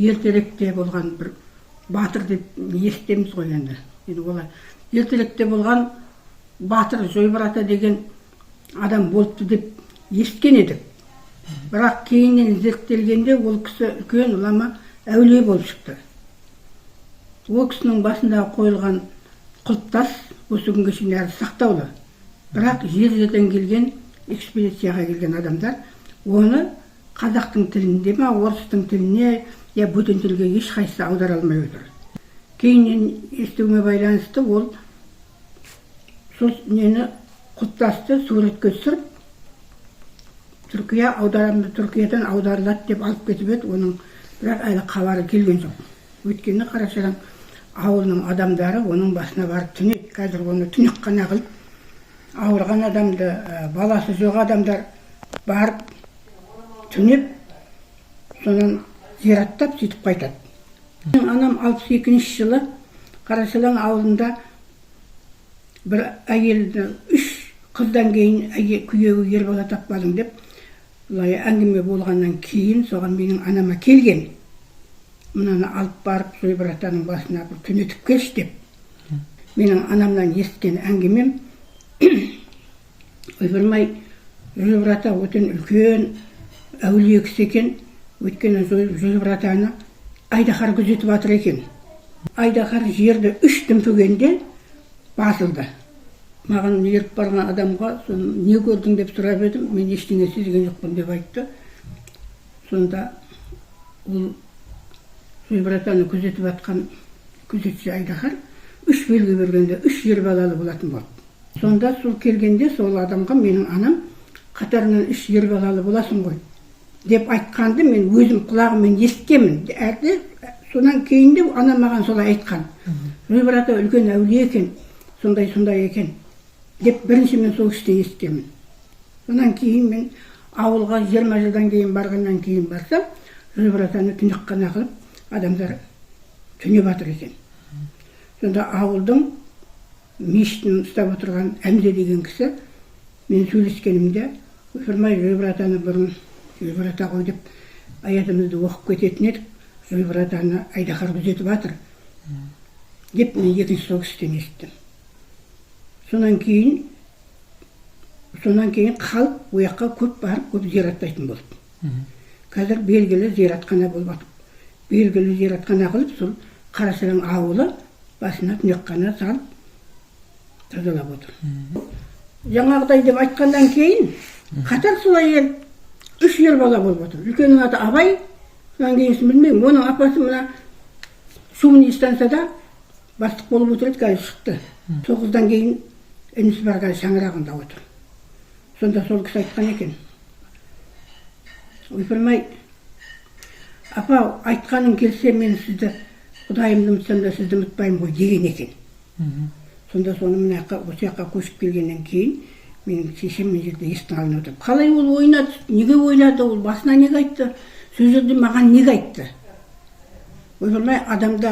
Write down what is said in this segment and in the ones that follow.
Ертеректе болған бір батыр деп естеміз ғой енді. Енді олар ертеректе болған батыр Жойбар ата деген адам болыпты деп естіген едік. Бірақ кейіннен зерттелгенде, ол кісі үлкен ғұлама, әулие болып шықты. Ол кісінің басындағы қойылған құлпытас осы күнге шейін әлі сақтаулы. Бірақ жер жерден келген, экспедицияға келген адамдар оны қазақтың тілінде ма, орыстың тіліне, я бөтен тілге, ешқайсысы аудара алмай отыр. Кейіннен естуіме байланысты, ол сол нені, құлпытасты суретке түсіріп, Түркия аударамын, Түркиядан аударылады деп алып кетіп еді. Оның бірақ әлі хабары келген жоқ. Өйткені Қарашараң ауылының адамдары оның басына барып түнейді. Қазір оны түнек қана қылып, ауырған адамды, баласы жоқ адамдар барып түнеп, сонан зираттап, сөйтіп қайтады. Менің анам 62-жылы Қарашалаң ауылында бір әйелді, үш қыздан кейін күйеуі ер бала таппадың деп былай әңгіме болғаннан кейін, соған менің анама келген, мынаны алып барып Жойбар атаның басына бір түнетіп келші деп. Менің анамнан естіген әңгімем: ойпырмай, Жойбар ата өте үлкен әулие кісі екен. Өйткені Жойбар атаны айдаһар күзетіп жатыр екен. Айдаһар жерді үш дүмпігенде басылды. Маған еріп барған адамға соны не көрдің деп сұрап едім, мен ештеңе сезген жоқпын деп айтты. Сонда ол Жойбар атаны күзетіп жатқан күзетші айдаһар үш белгі бергенде, үш ер балалы болатын болды. Сонда сол келгенде сол адамға менің анам қатарынан үш ер балалы боласың ғой деп айтқанды мен өзім құлағыммен естігенмін. Әрі содан кейін де анам маған солай айтқан, Жойбар ата үлкен әулие екен, сондай сондай екен деп. Бірінші мен сол кісіден естігенмін. Содан кейін мен ауылға 20 жылдан кейін барғаннан кейін барсам, Жойбар атаны түнекхана қылып, адамдар түнеп жатыр екен. Сонда ауылдың мешітін ұстап отырған Әмзе деген кісі мен сөйлескенімде: ойпырмай, Жойбар атаны бұрын Жойбар ата ғой деп аятымызды оқып кететін едік, Жойбар атаны айдаһар күзетіп жатыр деп мен екінші сол кісіден естідім. Содан кейін халық ол жаққа көп барып, көп зираттайтын болды. Қазір белгілі зиратхана болып жатыр. Белгілі зиратхана қылып, сол Қарашараң ауылы басына түнекхана салып, тазалап отыр. Жаңағыдай деп айтқаннан кейін қатар солай ер үш ер бала болып отыр. Үлкенінің аты Абай, содан кейінгісін білмеймін. Оның апасы мына Шумный станцияда бастық болып отыр еді, қазір шықты. Сол қыздан кейін інісі бар, қазір шаңырағында отыр. Сонда сол кісі айтқан екен: ойпырмай, апа, айтқаның келсе, мен сізді, Құдайымды ұмытсам да, сізді ұмытпаймын ғой деген екен. Сонда соны мына жаққа, осы жаққа көшіп келгеннен кейін менің шешем мына жерде есіктің алдында отырып, қалай ол ойына түсті, неге ойлады, ол басына неге айтты, сол жерде маған неге айтты? Ойпырмай, адамда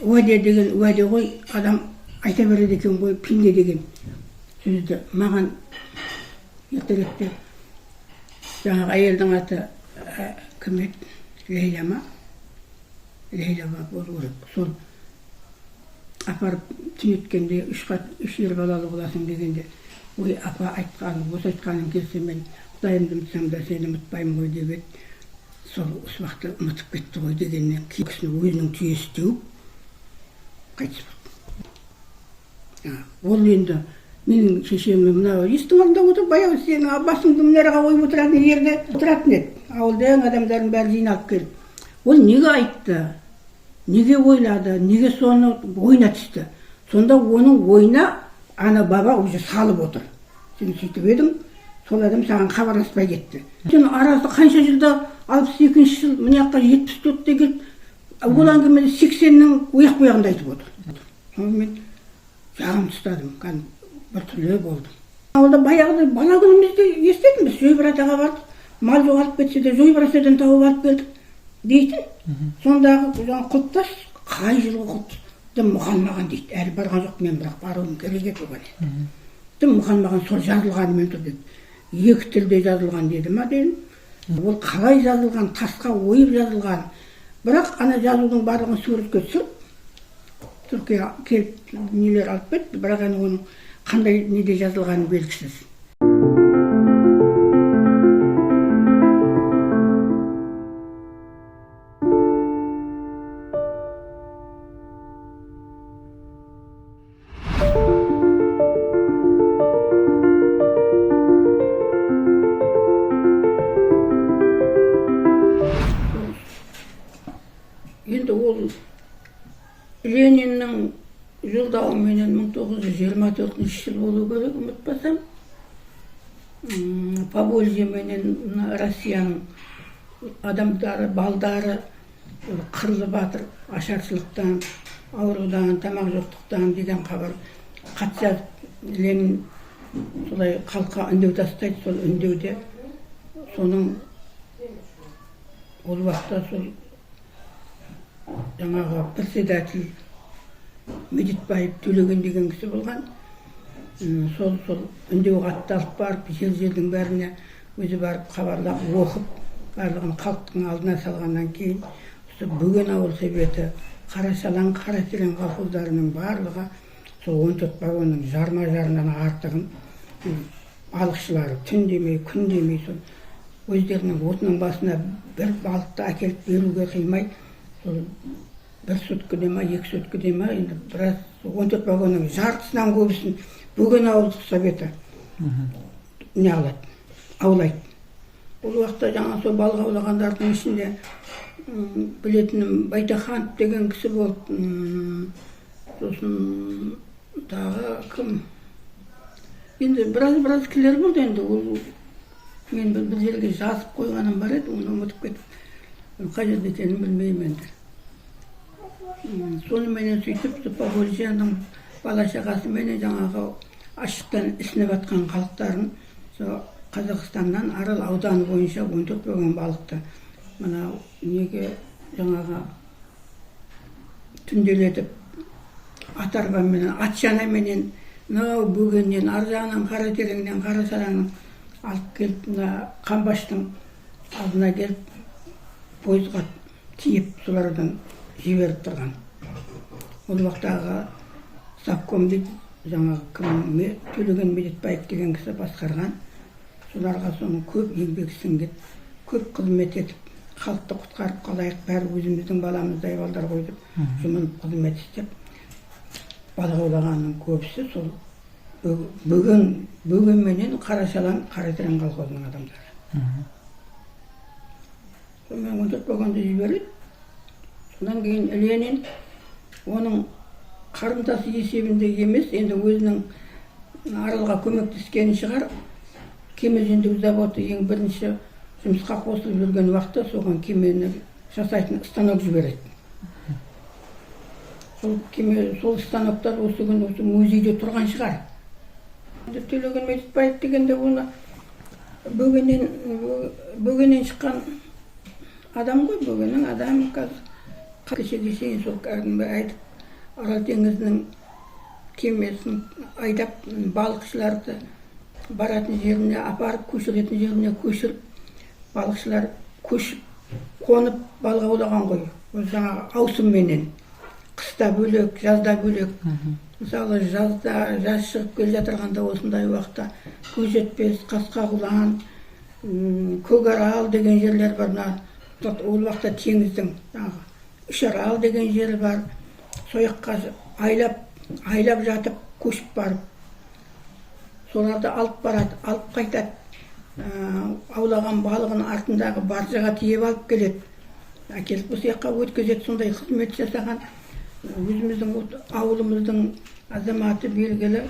уәде деген уәде ғой, адам айта береді екен ғой пенде деген сөзді. Маған ертеректе жаңағы әйелдің аты кім еді, Ләйла ма, Ләйла ма болу керек, сол апарып түнеткенде, үш қат, үш ер балалы боласың дегенде, ой, апа, айтқан осы айтқаның келсе, мен Құдайымды ұмытсам да, сені ұмытпаймын ғой деп еді. Сол осы уақытта ұмытып кетті ғой дегеннен кейін кісіні өзінің түйесі теуіп қайтыс болды. Ол енді менің шешем мына есіктің алдында отырып, баяғы сенің басыңды мына араға қойып отыратын жерде отыратын еді. Ауылдың адамдардың бәрі жиналып келіп, ол неге айтты, неге ойлады, неге соны ойына түсті? Сонда оның ойына ана баба уже салып отыр: сен сөйтіп едің, сол адам саған хабарласпай кетті. Сен арасы қанша жылда, 62-жыл, мына жаққа 74-те келіп, ол әңгімені 80-нің ояқ бұяғында айтып отыр. Сонымен жағамды ұстадым, кәдімгі біртүрлі болдым. Ауылда баяғыда бала күнімізде еститінбіз, Жойбар атаға бардық, мал жоғалып кетсе де, Жойбар атадан тауып алып келдік дейтін. Сондағы жаңағы құлпытас қай жылғы құлпытас, дым қалмаған дейді. Әлі барған жоқпын мен, бірақ баруым керек еді оған енді. Дым қалмаған, сол жазылғанымен тұр деді. Екі тілде жазылған деді ма дедім. Ол қалай жазылған, тасқа ойып жазылған. Бірақ ана жазудың барлығын суретке түсіріп, Түркия келіп нелер алып кетті, бірақ енді оның қандай неде жазылғаны белгісіз. Енді ол Лениннің жолдауыменен 1924 жыл болу керек, ұмытпасам, Поволжье менен мына Россияның адамдары, балдары қырылып жатыр ашаршылықтан, аурудан, тамақ жоқтықтан деген хабар хат жазып, Ленин солай халыққа үндеу тастайды. Сол үндеуде соның ол уақытта сол жаңағы председатель Медетбаев Төлеген деген кісі болған. Сол үндеу хатты алып барып, жер жердің бәріне өзі барып хабарлап оқып, барлығын халықтың алдына салғаннан кейін осы Бөген ауыл советі, Қарашалаң, Қаратерең колхоздарының барлығы сол 14 вагонның жарма жарынан артығын балықшылары түн демей, күн демей, сол өздерінің отының басына бір балықты әкеліп беруге қимай, сол бір суткіде ма, екі суткіде ма, енді біраз 14 вагонның жартысынан көбісін Бөген ауылдық советі не қылады, аулайды. Ол уақытта жаңа сол балық аулағандардың ішінде білетінім Байтаханов деген кісі болды, сосын тағы кім, енді біраз кісілер болды. Енді ол мен бір жерге жазып қойғаным бар еді, оны ұмытып кетіп, қай жерде екенін білмеймін енді. Соныменен сөйтіп Поволжьяның бала шағасыменен жаңағы аштықтан ісініп жатқан халықтарын сол Қазақстаннан Арал ауданы бойынша 14 вагон балықты мына неге жаңағы түнделетіп ат арбаменен, ат шанаменен мынау Бөгеннен, ар жағынан Қаратереңнен, Қарасараңнан алып келіп, мына Қамбаштың алдына келіп пойызға тиеп, солардан жіберіп тұрған. Ол уақыттағы совком дейді, жаңағы кім, Төлеген Медетбаев деген кісі басқарған. Соларға соның көп еңбек сіңген, көп қызмет етіп, халықты құтқарып қалайық, бәрі өзіміздің баламыздай балдар ғой деп жұмылып қызмет істеп, балық аулағанның көбісі сол Бөген менен Қарашалаң, Қаратерең колхозының адамдары. Сонымен 14 вагонды жібереді. Содан кейін Ленин оның қарымтасы есебінде емес, енді өзінің Аралға көмектескені шығар, кеме жөндеу заводы ең бірінші жұмысқа қосылып жүрген уақытта соған кемені жасайтын станок жібереді. Сол кеме, сол станоктар осы күні осы музейде тұрған шығар. Енді Төлеген Медетбаев дегенде оны Бөгеннен шыққан адам ғой, Бөгеннің адамы. Қазір кешеге шейін сол кәдімгі айтып, Арал теңізінің кемесін айдап, балықшыларды баратын жеріне апарып, көшіретін жеріне көшіріп, балықшылар көшіп қонып балық аулаған ғой. Ол жаңағы ауысымменен, қыста бөлек, жазда бөлек. Мысалы, жазда, жаз шығып келе жатырғанда, осындай уақытта Көз жетпес, Қасқа құлан, Көкарал деген жерлер бар. Мына ол уақытта теңіздің жаңағы Үшарал деген жері бар. Сол жаққа айлап айлап жатып көшіп барып, соларды алып барады, алып қайтады. Аулаған балығын артындағы баржаға тиеп алып келеді, әкеліп осы жаққа өткізеді. Сондай қызмет жасаған өзіміздің ауылымыздың азаматы белгілі.